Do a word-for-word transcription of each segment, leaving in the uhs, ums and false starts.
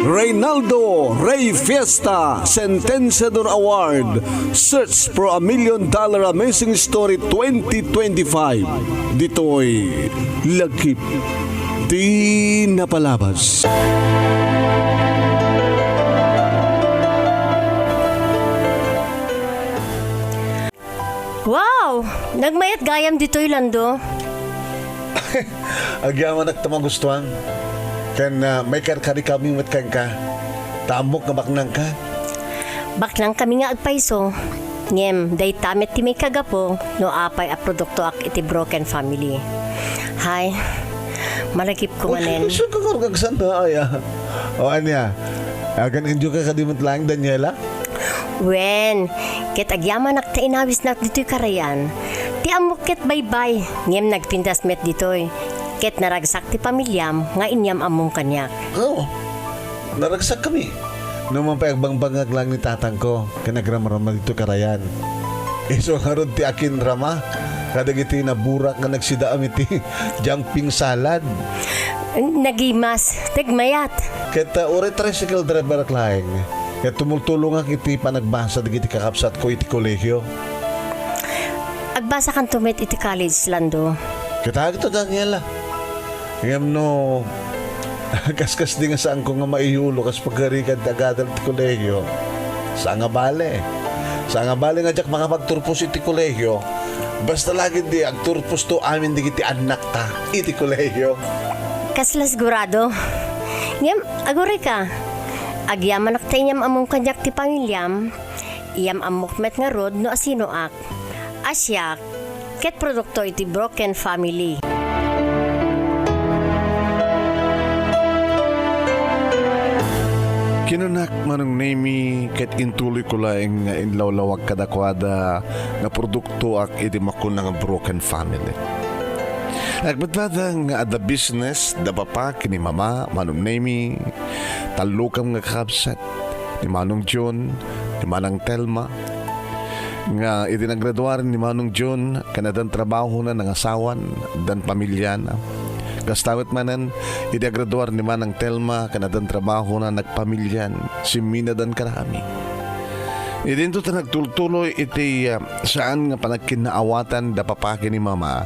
Reynaldo Rey Fiesta Sentenciador Award, Search for a Million Dollar Amazing Story twenty twenty-five. Ditoy lagip ti napalabas. Wow! Nagmayat gayam ditoy, Lando. Agyamanak ta magustuan. Ken, ah, maikarkarikami met kenka. Ta ammok nga baknangka. Baknangkami nga agpayso. Ngem, dayta met ti maikagapu no apay a produktoak iti broken family. Hay, malagipko manen. Uy, saan ka kargagsan na, aya? O, ania? Agan indio ka kadi met laeng, Daniela? Wen, ket agyamanak ta inawisnak ditoy karayan. Ti ammok ket baybay, ngem nagpintas met ditoy. Ket naragsak ti pamiliam nga inyam-ammom kaniak. Oo, naragsakkami. Numan pay agbangbangag laeng ni tatangko, ken agramrama ditoy karayan. Isu ngarud ti akinrama kadagiti naburak nga nagsidaam iti jumping salad. Nagimas, nagmayat. Ket, uh, uray tricycle driver ak laeng, ket tumultulongak iti panagbasa dagiti kakabsatko iti kolehio. Agbasakanto met iti college, Lando. Ket agto, Daniela. Ngem no, kaskasdi nga saanko nga maiyulo kas pagarigan ti agadal ti kolehio, saan nga bale. Saan nga bale nga diak makapagturpos iti kolehio. Basta lagidi agturposto amin dagiti annakta iti kolehio. Kasla sigurado. Ngem, agurayka. Agyamanak ta inyam-ammom kaniak ti pamiliam, iyam-ammok met ngarud no asinoak. A siak, ket produkto iti broken family. Kinunak, Manong Nemy, ket intuloyko laeng nga inlawlawag kadakuada nga produktoak iti makuna nga broken family. Agbagbada nga adda business da papa ken ni mama, Manong Nemy, tallokam nga kakabsat, ni Manong John, ni Manang Telma, nga idi naggraduar ni Manong John, ken addan trabahona, nangasawan, addan pamiliana. Kasta met manen, idi aggraduar ni Manang Telma, ken addan trabahona, nagpamilian, simminadan kadakami. Idinto ta nagtultuloy iti, ah, saan nga panagkinnaawatan da papa ken ni mama,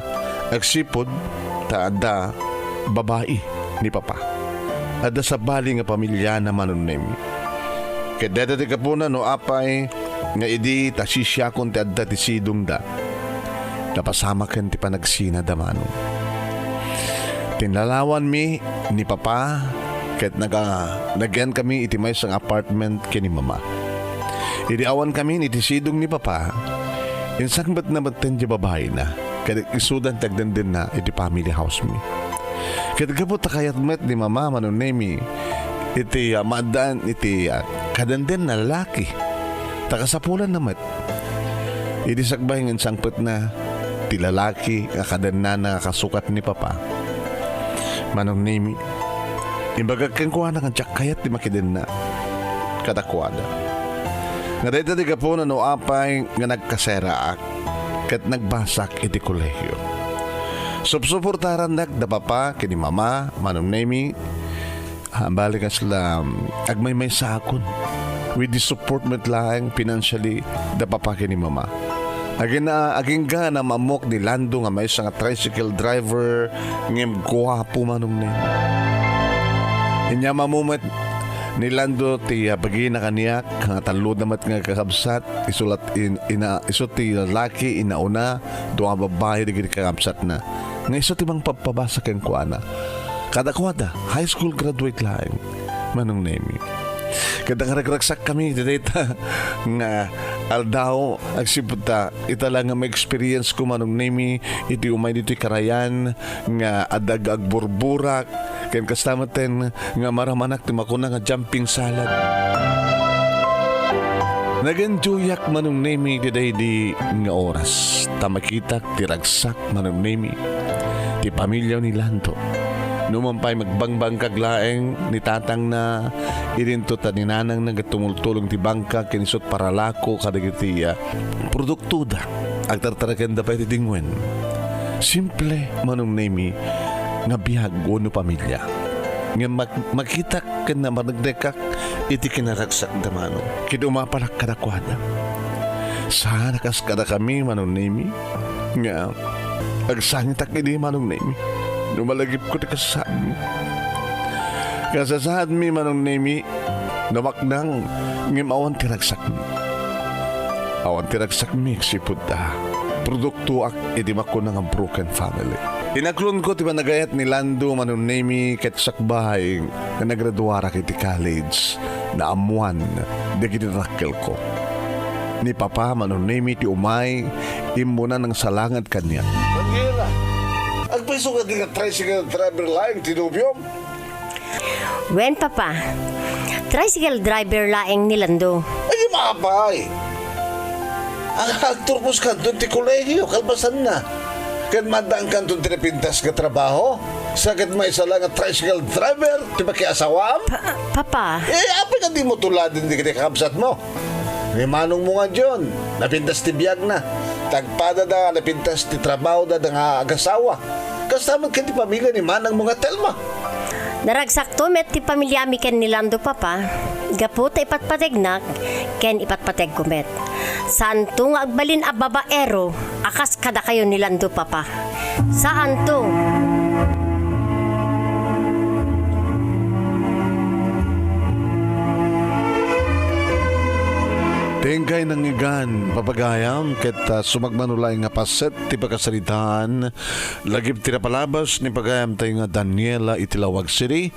agsipud ta adda babai ni papa. Adda sabali nga pamiliana, Manong Nemy. Ket dayta ti gapuna no apay nga idi ta sisiakon ti adda ti sidongda, napasamaken ti panagsina da Manong. Tinlalawanmi ni Papa ket naga-, nagyankami iti maysa nga apartment ken ni Mama. Idi awankami iti sidong ni Papa, insangpetna metten ti babaina ket isudan ti agdendenna iti family house mi. Ket gapu ta kayat met ni Mama, Manong Nemy, iti, ah, maaddaan iti, ah, kadenden a lalaki. Ta kasapulanna met, idi sakbay nga insangpetna ti lalaki nga kadennana nga kasukat ni Papa, Manong Nemy, imbagak kenkuana nga diak kayat ti makidenna kadakuada. Nga dayta ti gapuna no apay nga nagkaseraak ket nagbasak iti kolehio. Supsuportarannak da Papa ken ni Mama, Manong Nemy, ah, bali kasla, um, agmaymaysaakon. With the support met laeng financially da Papa ken ni Mama. Agina-, agingga na maammok ni Lando nga maysa nga tricycle driver, ngem guapo, Manong Nemy. Inyam-ammo met ni Lando ti, ah, bagina kaniak, nga talloda met nga kakabsat, isu la-, in-, ina-, isu ti lalaki, inauna, dua nga babbai dagiti kakabsatna. Nga isu ti mangpabpabasa kenkuana. Kadakuada, high school graduate laeng, Manong Nemy. Ket nagragragsakkami iti dayta nga aldaw, agsipud ta ita la nga ma-experience ko, Manong Nemy, iti umay ditoy karayan nga adda ag-, agburburak, ken kasta metten nga maramanak ti makuna nga jumping salad. Nag-enjoyak, Manong Nemy, iti daydi nga oras, ta makitak ti ragsak, Manong Nemy, ti pamilya ni Lando. Numan pay, magbangbangkag laeng ni tatangna, idinto ta ni nanangna ket tumultulong ti bangka ken isut' paralako kadagiti, ah, produktoda. Agtartarekenda pay ti dingwen. Simple, Manong Nemy, nga biag wenno pamilia. Ngem mag-, makitak ken namarneknekak iti kinaragsakda, Manong. Ket umapalak kadakuada. Saan a kas kadakami, Manong Nemi, nga agsangitak idi, Manong Nemi, no malagipko ti kasasaadmi. Kasasaadmi, Manong Nemi, namaknang, ngem awan ti ragsakmi. Awan ti ragsakmi, sipud ta produktoak iti makuna nga broken family. Inaklonko ti panagayat ni Lando, Manong Nemi, ket sakbay nga nagraduarak iti college, naammoan dagiti dakkelko. Ni Papa, Manong Nemi, ti umay, immuna nangsalangad kaniak. Daniela, agpayso kadi nga tricycle driver laeng ti nobiom? Wen, Papa. Tricycle driver laeng ni Lando. Ay, maapay! Ag-, agturposkanton ti kolegio, kalpasanna. Ket maaddaankanton ti napintas nga trabaho. Sa ket maysa la nga tricycle driver ti makiasawaam? Pa-, Papa. Eh, apay nga dimo tuladen dagiti kakabsatmo? Ni manongmo nga John, napintas ti biagna. Tagpadada, napintas ti trabahoda nga agasawa. Kasta met ken ti pamilia ni manangmo nga Telma. Naragsakto met ti pamiliami ken ni Lando, Papa, gapu ta ipatpategnak ken ipatpategko met. Saanto nga agbalin a babaero a kas kadakayo ni Lando, Papa. Saanto. Ti inkay nangngegan, papagayam, ket, ah, sumagmamano laeng nga paset ti pakasaritaan, lagip ti napalabas ni pagayamtayo nga Daniela iti Laoag City,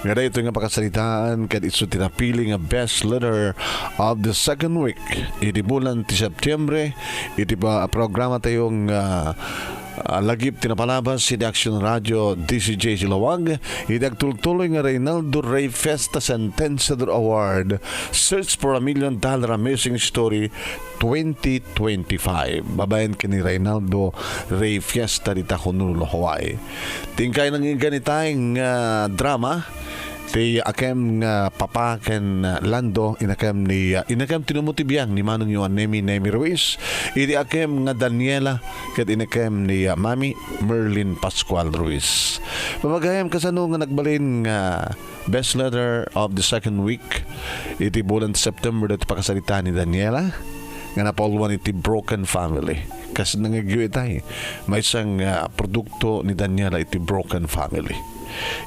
nga daytoy nga pakasaritaan ket isu ti napili nga best letter of the second week iti bulan ti Septiembre, iti pa-, programatayo nga, ah, lagip ti napalabas iti Action Radio D C J Laoag, iti agtultuloy nga Reynaldo Rey Fiesta Sentenciador Award, Search for a Million Dollar Amazing Story twenty twenty-five. Babaen ken ni Reynaldo Rey Fiesta dita Honolulu, Hawaii. Ti inkay nangngegan itay nga drama, ti Akem nga Papa ken Lando, inakem ni, ah, inakem ti numo ti biag ni manongyo a Nemi, Nemi Ruiz, iti Akem nga Daniela, ket inakem ni, ah, Mami Merlin Pascual Ruiz. Papagayam, kasano nga nagbalin nga best letter of the second week iti bulan September daytoy pakasaritaan ni Daniela nga napauluan iti broken family. Kas nangegyo itay, maysa nga produkto ni Daniela iti broken family.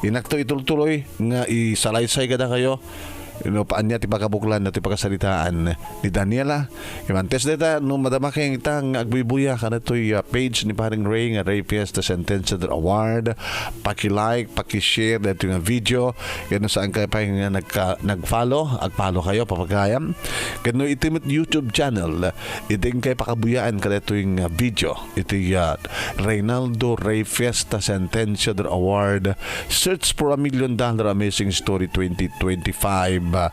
Inakto itultuloy nga isalaysay kadakayo no pa-, ania ti pakabuklan daytoy pakasaritaan ni Daniela. Ngem antes dayta, no madamakayo ita nga agbuybuya kadaytoy, ah, page ni Paring Ray nga Ray Fiesta Sentenciador Award, paki-like, paki-share daytoy nga video. Ken no saankayo pay nga nagka-, nag-follow, ag-follow kayo, papagayam. Ken no iti met YouTube channel, iti inkay pakabuyaan kadaytoy nga video, iti, ah, Reynaldo Rey Fiesta Sentenciador Award, Search for a Million Dollar Amazing Story twenty twenty-five, ah,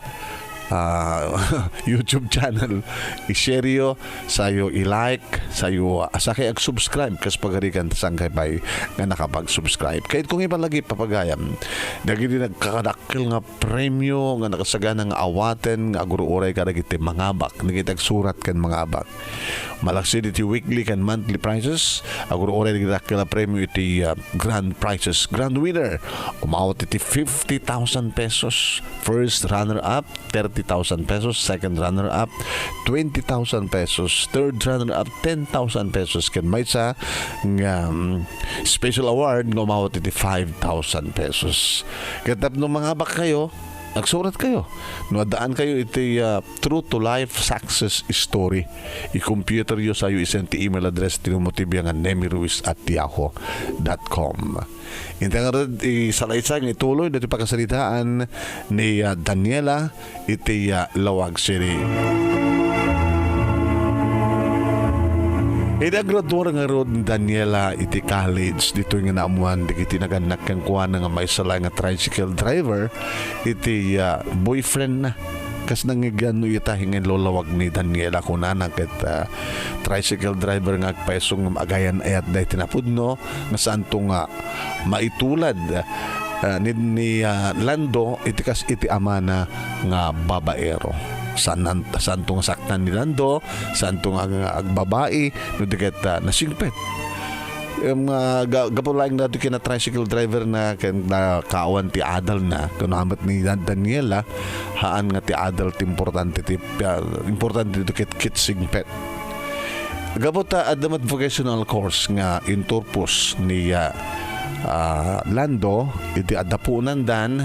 ah, YouTube channel. I-share yo, sayo i-like, sayo, ah, sakay ag-subscribe, kas pagarigan, ta saankay pay nga nakapag-subscribe. Kayatko nga ibalagi, papagayam, dagiti nagkakadakkel nga premio nga nakasagana nga awaten nga agur-uray kadagiti mangabak, dagiti agsurat ken mangabak. Malaksid iti weekly ken monthly prizes, agur-uray dagiti dakkel a premio iti, ah, grand prizes. Grand winner, umawat iti fifty thousand pesos. First runner-up, thirty thousand pesos. Second runner-up, twenty thousand pesos. Third runner-up, ten thousand pesos. Ken maysa nga, mm, special award nga umawat iti five thousand pesos. Ket tapno mangabak kayo, agsurat kayo. No addaan kayo iti, ah, True to Life Success Story, i-computer yo, sayo i-send ti email address ti numo ti biangan, nemiruiz at yahoo dot com. Inta ngarud, isalaysay nga ituloy daytoy pakasaritaan ni, ah, Daniela iti, ah, Laoag City. Idi agraduar ngarud ni Daniela iti college, ditoy nga naammoan dagiti nagannak kenkuana nga maysa laeng nga tricycle driver iti, ah, boyfriend na. Kas nangngeggan no ita nga inlulawag ni Daniela, kunana ket, ah, tricycle driver nga agpayso ngem agayan-ayat dayta napudno nga saanto nga maitulad, ah, ni, ni, ah, Lando iti kas iti amana nga babaero. Saan, saanto nga saktan ni Lando, saanto nga, nga agbabai, no di ket, ah, nasingpet. Em, ah, ga-, gapu laeng daytoy ken a tricycle driver na ken na kaawan ti adal na, kunak met ni Dan-, Daniela, haan nga ti adal ti importante ti, ah, importante ditoy ket, ket singpet. Gapu ta adda met vocational course nga inturpos ni, ah, ah, Lando, iti adda puonandan,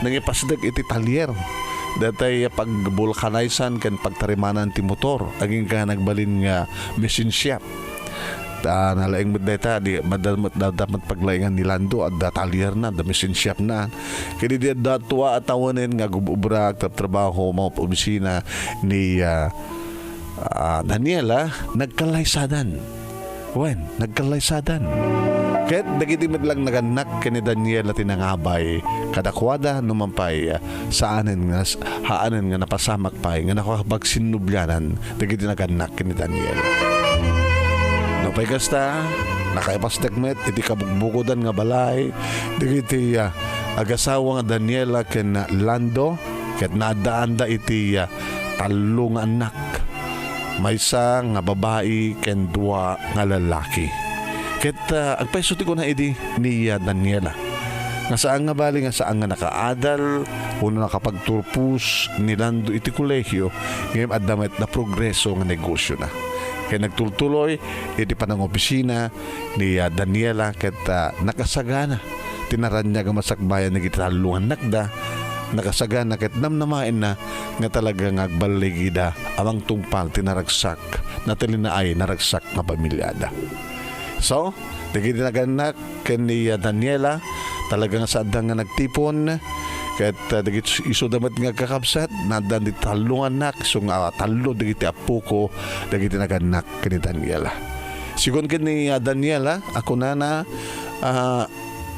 nangipasdek iti talyer. Datay pag-vulcanize-an ken pagtarimanan ti motor, agingga nagbalin nga machine shop. Ta nalaing met dayta, di, madda met, adda met paglaingan ni Lando, adda talyer na, adda machine shop na. Ket idi adda tua a tawen nga agub-ubra, agtrabtrabaho, maop-obisina ni, ah, ah, Daniela, nagkallaysadan. Wen, nagkallaysadan. Ket dagiti met lang nagannak ken ni Daniela ti nangabay kadakuada, nupay, ah, saanen nga nas-, haanen nga napasamak pay nga nakapagsinnublianan dagiti nagannak ken ni Daniela. Nupay kasta, nakaipasdek met iti kabugbukodan nga balay dagiti, ah, agasawa nga Daniela ken Lando, ket naaddaanda iti, ah, tallo nga annak, maysa nga babai ken dua nga lalaki. Ket, ah, agpayso ti kuna idi ni, ah, Daniela nga saan nga bali nga saan nga nakaadal wenno nakapagturpos ni Lando iti kolehio, ngem adda met naprogreso nga negosiona. Ket nagtultuloy iti panangopisina ni, ah, Daniela ket, ah, nakasagana ti naraniag a masakbayan dagiti tallo nga annakda, nakasagana ket namnamaenna nga talaga nga agballigida a mangtungpal ti naragsak, natalinaay naragsak nga pamiliada. So, dagiti nagannak ken ni, ah, Daniela, talaga nga saanda nga nagtipon, ket, ah, dagiti isuda met nga agkakabsat, naaddan ti tallo nga annak, isu nga, ah, tallo dagiti apoko, dagiti nagannak ken ni Daniela. Sigun ken ni, ah, Daniela, a kunana, ah,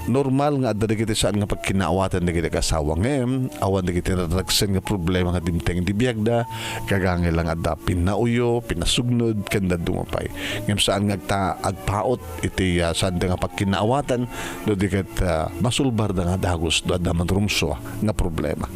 normal nga adda dagiti saan nga pagkinaawatan dagiti agasawa ngem awan dagiti naragsen nga problema nga dimteng iti biagda, gagangay lang adda pinnauyo, pinasugnod, ken dadduma pay. Ngem saan nga agta-, agpaut iti, ah, saanda nga pagkinaawatan no di ket, ah, masulbarda nga dagus no adda man rumsua nga problema.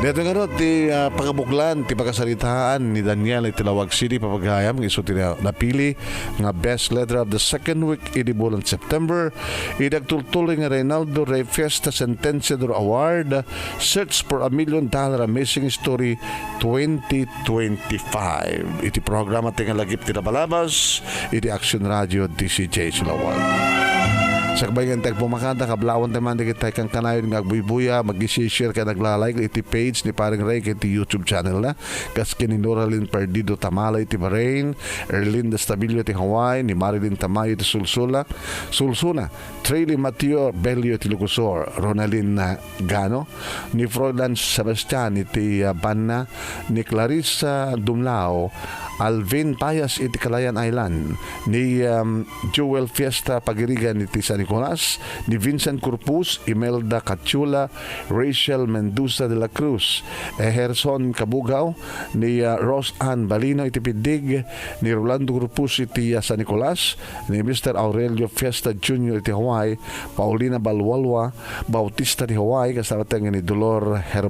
Daytoy ngarud ti, ah, pagabuklan ti pakasaritaan ni Daniela iti Laoag City, papagayam, nga isu ti na-, napili nga best letter of the second week idi bulan September, idi agtultuloy nga Reynaldo Rey Fiesta Sentenciador Award, Search for a Million Dollar Amazing Story twenty twenty-five. Iti programa ti nga lagip ti nabalabas iti Action Radio D C J Sulawag. Sakbay nga integ pumakada, kablawan tayo man dagiti kankanayon nga agbuybuya, mag-share ken nagla-like iti page ni Paring Ray ken iti YouTube channel na. Kas ken ni Noralyn Perdido Tamala iti Bahrain, Erlinda Stabilio iti Hawaii, ni Marilyn Tamayo iti Sulsula, Sulsuna, Trilly Mateo Belio iti Lucosur, Ronaldin Gano, ni Froilan Sebastian iti, ah, Banna, ni Clarissa Dumlao, Alvin Payas iti Calayan Island, ni, um, Joel Fiesta Pagirigan iti San Nicolas, ni Vincent Corpus, Imelda Cachula, Rachel Mendoza de la Cruz, Eherson Kabugao, ni, ah, Rose Ann Balino iti Piddig, ni Rolando Corpus iti, ah, San Nicolas, ni Mister Aurelio Fiesta Junior iti Hawaii, Paulina Balwalwa Bautista ti Hawaii, kasla met ni Dolor Herb-